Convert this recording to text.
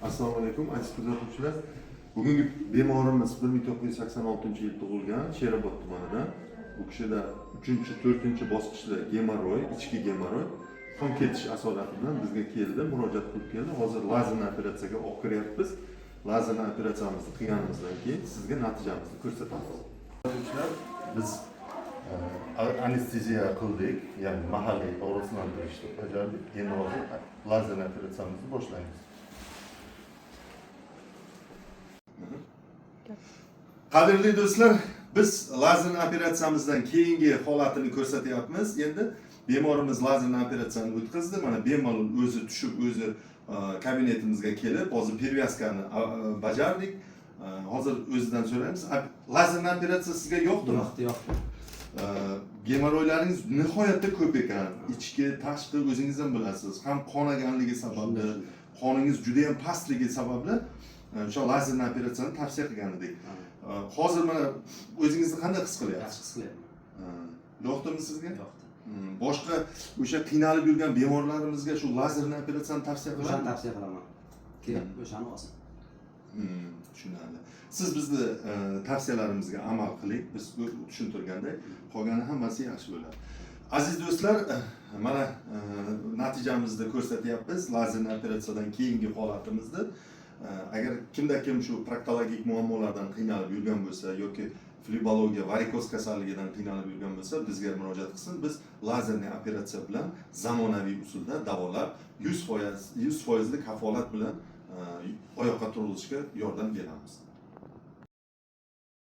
Assalomu alaykum, aziz kuzatuvchilar. Bugungi bemorimiz 1986 yil tug'ilgan, Sherobod tumanidan. Bu kishida uchinchi, to'rtinchi bosqichda gemoroy, ichki gemoroy, qon ketish asorati bilan bizga keldi, murojaat qilib keldi. Hozir lazerli operatsiyaga olib kiryapmiz. Lazerli operatsiyamizni qilganimizdan keyin sizga natijamizni ko'rsatamiz. Kuzatuvchilar, biz anesteziya qildik, ya'ni mahalliy og'riqsizlantirishni bajardik. Endi hozir lazerli operatsiyamizni boshlaymiz. Qadrli do'stlar, biz lazerli operatsiyamizdan keyingi holatini ko'rsatyapmiz. Endi bemorimiz lazerli operatsiyani o'tkazdi. Mana bemalol o'zi tushib, o'zi kabinetimizga kelib, hozir перевязка ni bajardik. Hozir o'zidan so'raymiz. Lazerli operatsiya sizga yoqdimi? Yoqdi, yoqdi. Gemoroylaringiz nihoyatda ko'p ekan. Ichki, tashqi, o'zingiz ham bilasiz. Ham qonaganligi sababli, qoningiz juda ham pastligi sababli o'sha lazerli operatsiyani tavsiya qilgan edik. Hozir mana o'zingizni qanday his qilyapsiz? Yaxshi his qilyapman. Yoqdimi sizga? Yoqdi. Boshqa o'sha qiynalib yurgan bemorlarimizga shu lazerli operatsiyani tavsiya O'shani qiladimi? tavsiya qilaman. Kerak, o'shani olsin. Tushunarli. Siz bizni tavsiyalarimizga amal qiling, biz tushuntirganday, qolgani hammasi yaxshi bo'ladi. Aziz do'stlar, mana natijamizni ko'rsatyapmiz, lazerli operatsiyadan keyingi holatimizni. Agar kimda kim shu proktologik muammolardan qiynalib yurgan bo'lsa yoki flebologiya, varikoz kasalligidan qiynalib yurgan bo'lsa, bizga murojaat qilsin. Biz lazerli operatsiya bilan zamonaviy usulda davolab, 100%, 100 foizli kafolat bilan oyoqqa turishga yordam beramiz.